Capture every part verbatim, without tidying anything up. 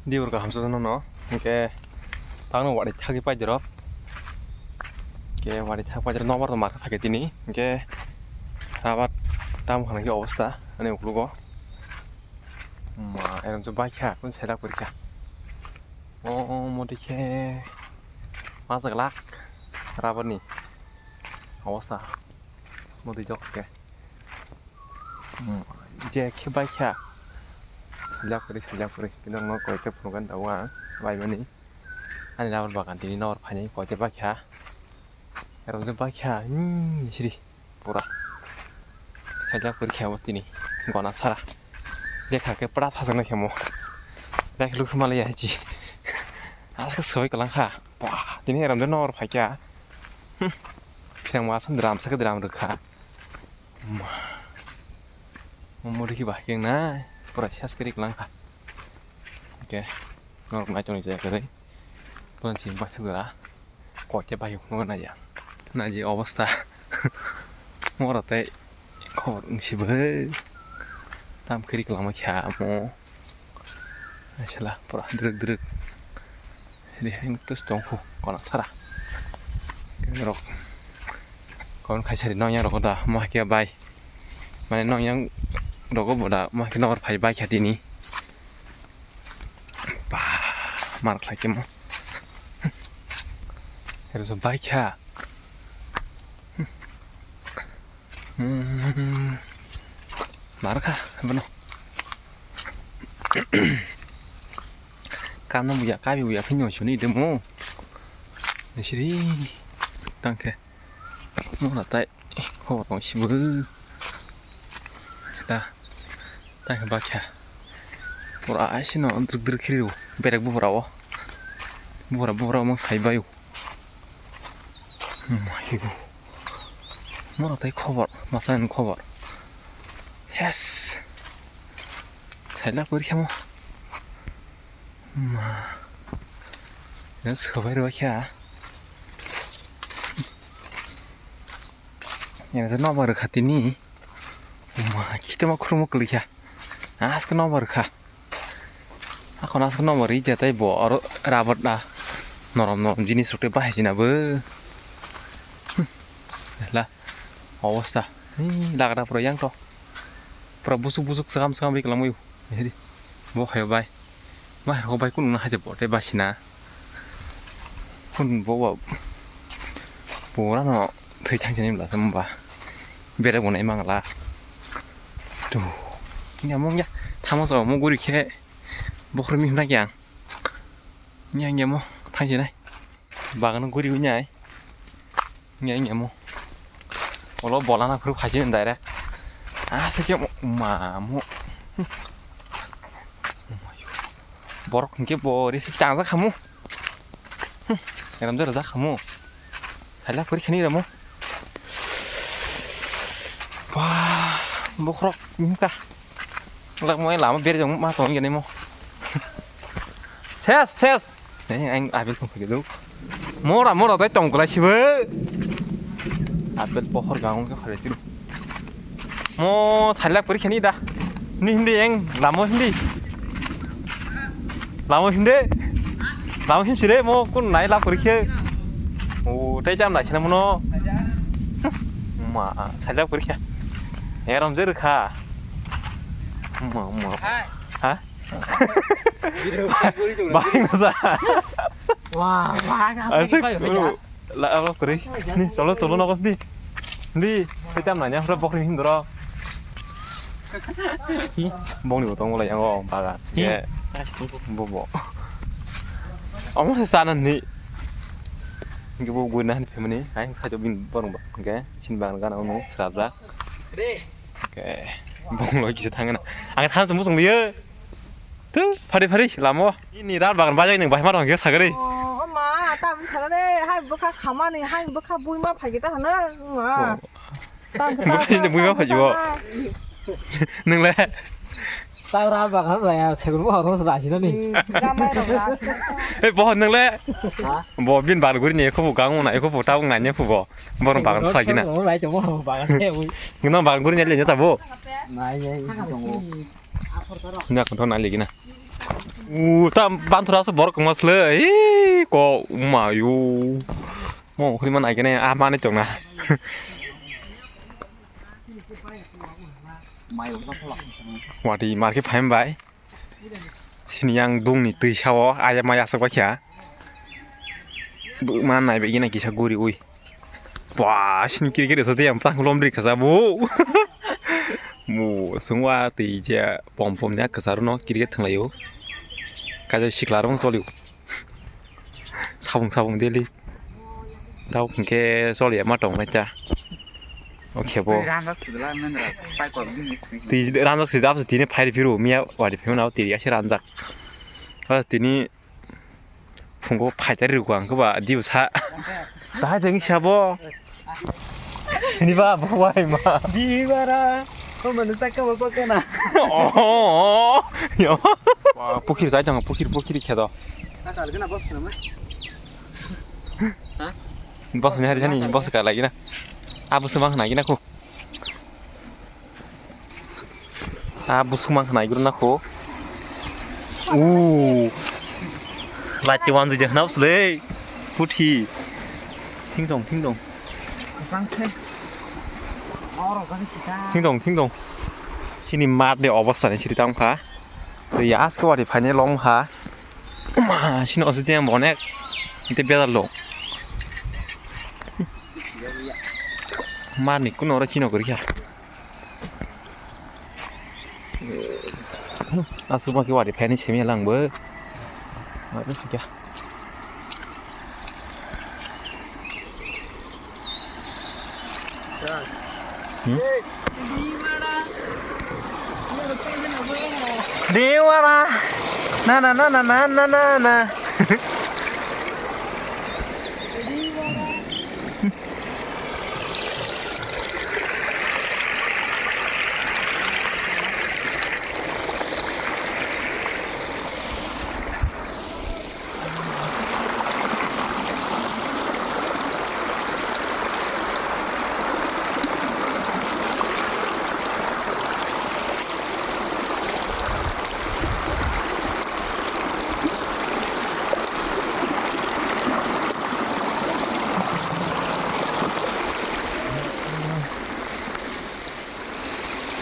Diyor kaham sa no, hingke tangno wari thagi pai dirok. Hingke wari thag pai dirok nobar to marka phage tini. Hingke rabat tam khana ki obostha ani uklugo. Ma, eram se bai kha, kun selak pori kha. O, o, modi khe pasak lak rabat ni obostha. Modi jok khe. Hmm, je khe bai kha. Sajak kwrwi, sajak kwrwi. Khe nokno koi khe phunukgani tabuk ang bai mani. Ani rabar bagan tini nokbar phainai koi khe bai kha. Ero je bai kha. Hmm, siri pura. Sajak kwrwi khe bo tini gona sara. Lekha khe pura sajak nai khe mo. Lekha lukhe malai ya hichi. Aske soi kalang kha. Wah, tini eram je nokbar phai kha. Hmm. Phiang ma sam dram sa khe dram rwkha. Ma. Mo rikhi ba keng na. Pura sias kiri klang kha. Oke. Norok nai tongni jaya kari. Pura si ba sugara. Kote bai mo na ya. Na ji obostha. Mora tai khobor wngsi bai. Tam kiri klang ma kha mo. Asla pura druk druk. Rihai tus tong phu kona sara. Rok kon khai sari nong yang rok da mo hakia bai. Mane nong yang rogo boda mo hakia nokbar phai bai kha tini. Ba mar khlai kemo. Rok bai kha. Hmm. Mar kha bono. Kamna buya kabi buya khe nyo suni de mo. Nisiri tangkhe. Mo na tai khobor tong sibu. Ta tangkhe bakya. Pura asino druk druk khiriu berek bubura o. Bubura bubura mo sai bayu. Maibu. Mora tai khobor, masani khobor. Yes. Saila pori khamo. Ma. Yes, khobai ro kya. Yana se nobar khatini. Ma, khitama khrumo klikha. Asko nobar kha. Ako nasko no mori jatai bo aro rabat na norom norom jinis rok tei bahai jina bo. Hmm. La obostha. Hi, lagra pura yang to. Pura busuk busuk sakam sakam ri kalamwi. Hedi. Bo hayo bai. Bai rok bai kun na haje bo tei basina. Kun bo bo. Pura no. Thwi thang sini bwla tamo ba. Bere bo nai mangla. Tu. Ini among ya. Thamo sa mo guri khe. Bokhor mi hna kyang. Yang ya mo thang sini. Bagano guri unyai. Yang ya mo. Olo bola na khuru phai sini direct. Ah, se ke mo ma mo. Borok hingke bo ri tang ja khamu. Hmm, eram jora ja khamu. Haila kuri khani ramo. Wah, bokhorok himka. Lak mo lama ber jong ma tong gani mo. Ses, ses. Eh, ang apel tong khagi do. Mora, mora dai tong gulai sibo. Apel pohor gang ke khare tiru. Mo thailak pori khani da. Ni hindi eng lamo hindi. Lamo hindi. Lamo him sire mo kun nai lak pori khe. O tei jam nai sina mono. Ma thailak pori khe. Eram je rkha. Ma ma. Ha? Bahai masa. Wah, bahai masa. Asik. La, abo kwrwi. Ni, cholo, cholo, nogo, di. Di, kaitam nanya, hura bokni hindoro. Bokni bo tongo lai, yango, baga. Ye. Bobo. Omo se sana ni. Ge bo guna han family, ai, sa jo bin borong ba. Ge, sin bang gana unu, srabra. Ge, bong loi kisa thangna. Ang than sumbu sung liye. Tu, phari phari lamo. Ini rat bagan bajai nang bahai ma rong khe sagari. Oh, ma, ta bi sagare, hai bokha khamani, hai bokha buima phai ta hana. Ma. Oh. Bokha ini buima phai jo. Nang le. Ta rat bagan ba ya, segun bo horos la sina ni. Gamai rok la. Hey, bo nang le. Ha? Bo bin bar guri ni ko bu gang na ko bu ta bu ngai ne ko bo. Bor bagan sa gina. Nang bagan guri ni le ta bo. Nai nai. Nya ko na le gina. U, ta banthura se borok kwma sle. Ih, ko, ma, yu. Mo khri man ai kene, a, mani tongna. Wati market phaim bai. Sini yang dungni twi sao, aya maya aswk bai kha. Bu ma nai bai gina kisa guri ui. Ba, sini cricket sa te yang tang lom ri kasa bu. Mu sungwa twi je pom pom nya kasa no cricket thanglai o. Kaja sikla rong choli o. Sabung sabung daily. Tao hwnkhe choli ya ma tong lai ta. O khe bo. Twi ranjak sudla mendra, pai kor bini sini. Twi ranjak sida tini phai phiru miya wadi phiru na twi ya se ranjak. Ba tini phungo phaitari rwkha ang khe ba dibo sa. Dahai teng sabo. Ni ba bo wai ma. Di bara. Ko manu tak ka ba ko na. Oh, yo. Wah, pukhir jai tong, pukhir, pukhir khe do. Ka kal gana boss na ma. Ha? Boss ni hari jani, boss ka lagi na. Abu semang na gina ko. Ah, busuk mang khnai guru nakho. Ooh. Lati wanjui de hwnao sle. Puthi. Thing dong, thing dong. Thing dong, thing dong. Sini mat de obostha ni siri tang kha. Tei aske wari phainai long kha. Ma, sini osu jeng bonek. Ite bedar lo. Mar ni kuno oro sino gori kha. Aswk ma khe wari phaini simi langbo. Wari phikha. Hmm? Dewara. Na, na, na.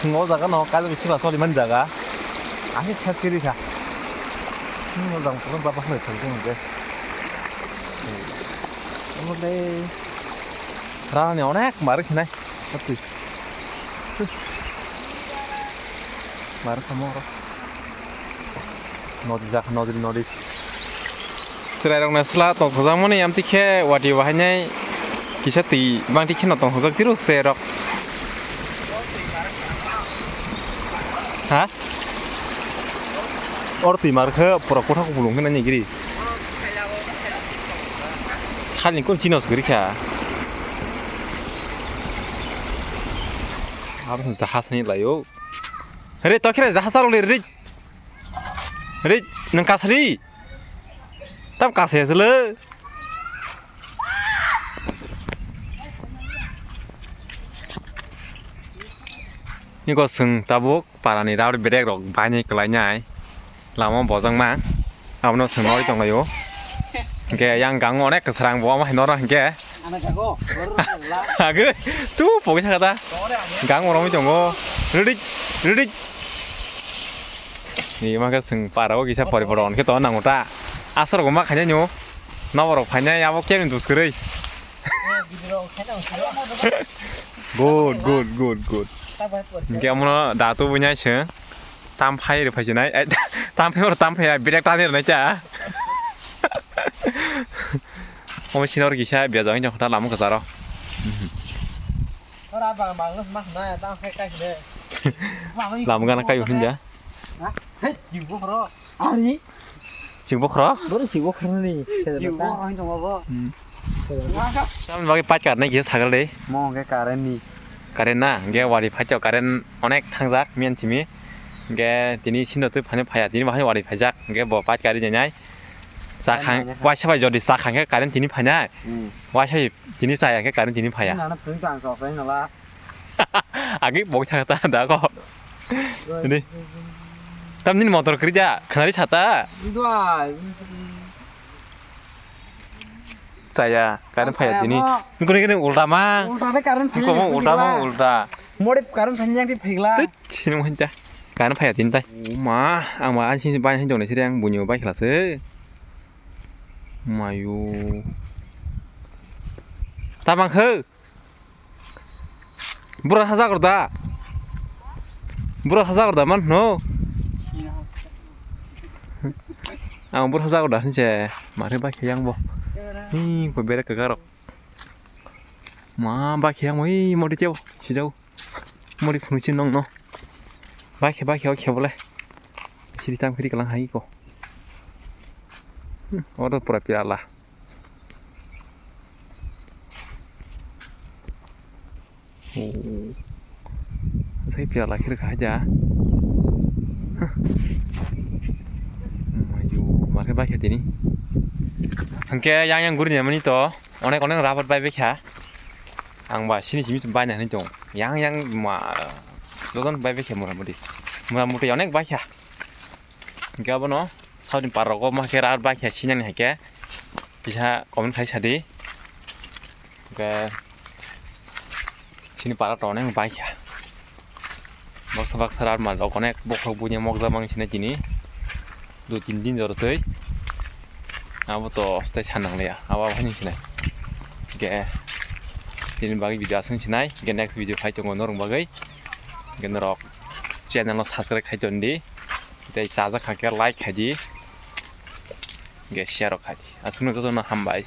Ngo jaga no kaisa siba soli mani jaga. Ani khe kiri kha. Ngo jang pura baba hoi thang tong je. Ngo dei. Rani onek mari khinai. Atui. Mari kamo ro. Nodi jak, nodi, nodi. Chwrairokno sla tongthokjakmani amtwi khe wati bahainai kisa twi bangti kheno tongthokjak tiro chwrairok. Ha? Oro twi mar khe pura kotha kupulung khe nani giri. Thani kun chino giri kha. Abo jahaj ni laio. Re, tokhe re, jahaj arok le, re. Re, nwng kasari. Tam kasaya sele. Niko swng tabuk parani rauri bedek rok bainai kwlainai. Lama bojakma. Abono swngna oi tonglaio. Hingke yang gango onek kwsarang bo ama hai norok hingke. Ano jago, borok la. Agre, tu pogi thaka ta. Tore amo. Gang oromoi tongo. Ready, ready. Ni ma khe swng para o kisa pori poro hingke to nango ta. Asor go ma khainai nyo. Noborok phainai abo kemi dus kwrwi. Eh, video khaina usiro. Good, good, good, good. Ta bai pori. Hingke amono datu buinai se. Tam phai rw phai sinai. Ai, tam phai oro tam phai, ai, bedek tani rwnai cha. Omo sinor kisa bia jang jang khata lama kwcharo. Ora bang bang ma na tam phai kai de. Lama gana kai hinja. Ha? Hei, jibo khoro. Ari. Jibo khoro? Boro jibo khoro ni. Jibo khoro ni tongo bo. Hmm. Tam bagi pat kar nai kisa sagal de. Mo ke karen ni. Karen na, hingke wari phaito karen onek thangjak miyan simi. Hingke tini sino twi phani phaya, tini bahai wari phaijak, hingke bo pach kari nai nai. Chakhang, waisa bai jodi chakhang khe karen tini phainai. Hmm. Waisa bai tini chaya khe karen tini phaya. Nana phung tang sok sai nala. Agi bok thang ta da ko. Ini. Tam nini motor kwrwi da, khwnari sata. Dua. Chaya, current phaiya tini. Nukuni kini ulta ma. Ulta de current phaiya. Nukung ulta ma ulta. Mode current phaiya yang di phigla. Tut, sini mo hinta. Current phaiya tini tai. O ma, ang ma ansi bai hin jong siri ang bunyo bai khla se. Mayu. Tabang khe. Bura sajak rw da. Bura sajak rw da man no. Ang bura sajak rw da hinse. Mare bai khe yang bo. Hi ko bere kagarok. Ma bai khe yang bo hi modi teo. Sijau. Mori phunui si nong no. Bai khe bai khe o khe bole. Siri tam khiri kalang hai ko. Hmm, oro pura pirala. Oh. Sai pirala khir kha ja. Mayu, ma khe bai khe tini. Hangke yang yang guri ni mani to. Onek onek rabar bai bekha. Ang ba sini simi bai na hinwi tong. Yang yang ma dogon bai bekha mura mudi. Mura mudi onek bai kha. Hingke abono saudi parok o ma khe rabar bai kha sinani hai khe. Kisa comment khai sadi. Hingke sini para to onek bai kha. Baksa baksa rat mal rok onek bokhok buini mokjak mang sini tini. Dui tin din jora twi. Abo to tei san nang liya. Abo abo hinwi sinai. Ge tini bagwi video aswng sinai. Ge next video phai tongo norok bagwi. Ge norok channel no subscribe khai ton di. Tei chajak kha khe like khai di. Ge share rok khai di. Aswk no joto no hambai.